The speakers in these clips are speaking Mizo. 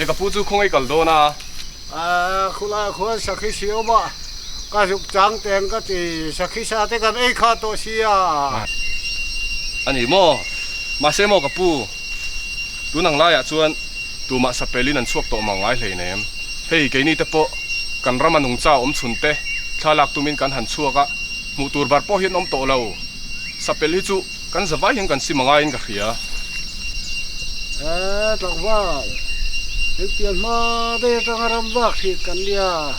E ka pu chu khawngaih kal dawn a. A khulai khuan sakhi si awm a, ka zuk chang teng ka ti, sakhi sa te kan ei kha tawh sia. A ni maw? Mahse maw ka pu, tun ang laiah chuan tumah sapelin an chhuak tawh mang ngai hleinem. Hei keini te pawh kan rama nungcha awm chhun te thla lak tumin kan han chhuak a, hmuh tur bar pawh hian awm tawh lo. Sapel hi chu kan zavai hian kan sim a ngaiin ka hria. E tlangval, hengtiang hma daih atanga ram vak hrit kan nia.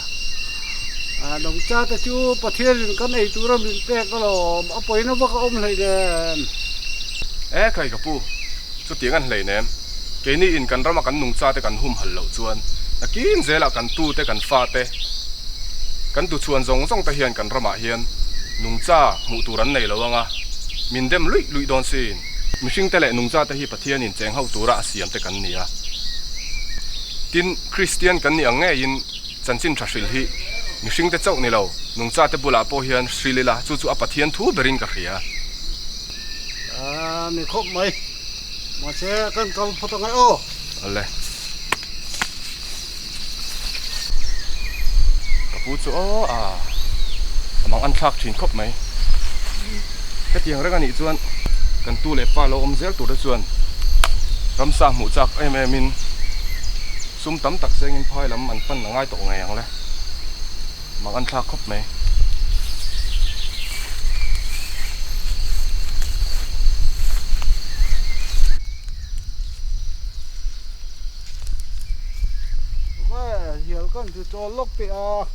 A nungcha te chu Pathianin kan ei tura min pek alawm, a pawina vak a awm hleinem. E khai ka pu, chutiang an hleinem. Keini in kan rama kan nungcha te kan humhal loh chuan nakin zelah kan tu te kan fa te kan tuchhuan zawng zawng te hian kan ramah hian nungcha hmuh tur an nei lo anga min dem luih luih dawn sin. Mihring te leh nungcha te hi Pathian in cheng ho tura a siam te kan ni a. Tin, Kristian kan nih ang ngeiin chanchin tha hrilh hi mihring te chauh ni lo, nungcha te bulah pawh hian hrilh ila chu chu a Pathian thu berin ka hria. A ni khawp mai. Mahse kan kal phawt angai aw. Awle. Ka pu chu aw a a mang an thlak thin khawp mai. Hetiang reng anih chuan kan tu leh pa lo awm zel tur te chuan ramsa hmuh chak em em in sum tam tak sengin phai lam an pan a ngai tawh ngei ang le. Mang an thlak khawp mai. Hial kan chu chawl lawk teh a.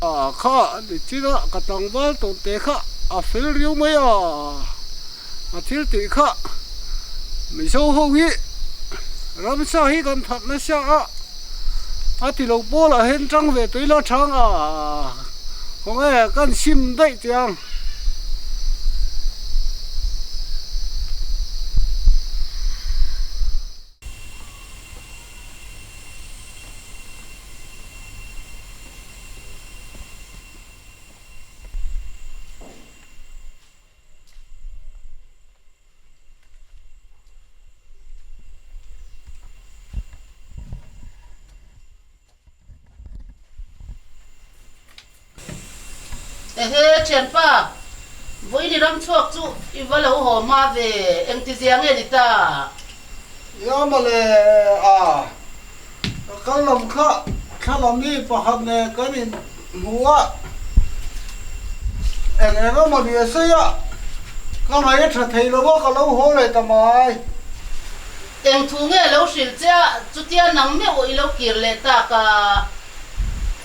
A kha ni chin a ka tlangval tawh te kha a fel riau mai a, a thil tih kha Mizo ho hi ramsa hi kan that nasa a, a ti lo pawl ah hian tang ve tui la chang a, khawnge kan sim daih chiang. Ehe thianpa, vawiin i ram chhuak chu i va lo haw hma ve, engtizia nge ni ta? Ia mawle a, ka kal lam kha thla lam mi pakhat nen kan in hmu a, eng eng emaw ni a sawi a, ka ngaih a tha thei lo a ka lo haw leh ta mai. Eng thu nge lo hrilh che a, chutia nang meuh i lo kir leh tak a?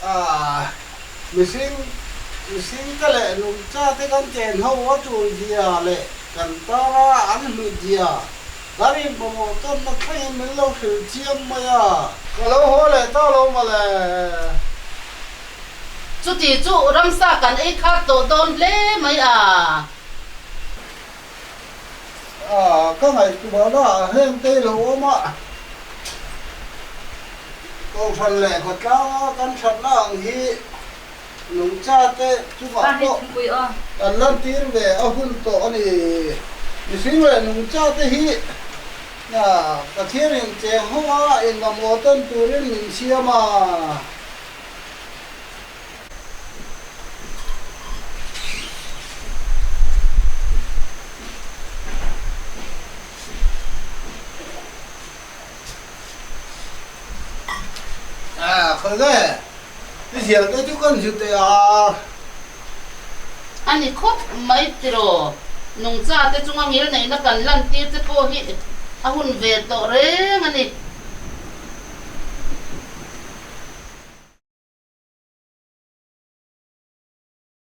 Ah. Mihring, mihringte leh nungchate kan chen ho a tul zia leh kan tana an hlut zia kan inpawmawh tawnna thlengin min lo hrilh chiam mai a. Ka lo haw leh ta lo mawle. Chuti chu ramsa kan ei khat tawh dawn hle mai a. A, ka ngaihtuahna ah heng te lo awm a, Kohhran leh khawtlanga kan thatna ang hi nungcha te chungah pawh kan lantir ve a hun tawh a ni. Mihring leh nungcha te hi Pathianin cheng ho a inmamawh tawn turin min siam a. À, khoi nge i zial te chu kan zut e a. A ni khawp mai tiraw, nungcha te chunga ngil neihna kan lantir te pawh hi a hun ve tawh reng a ni.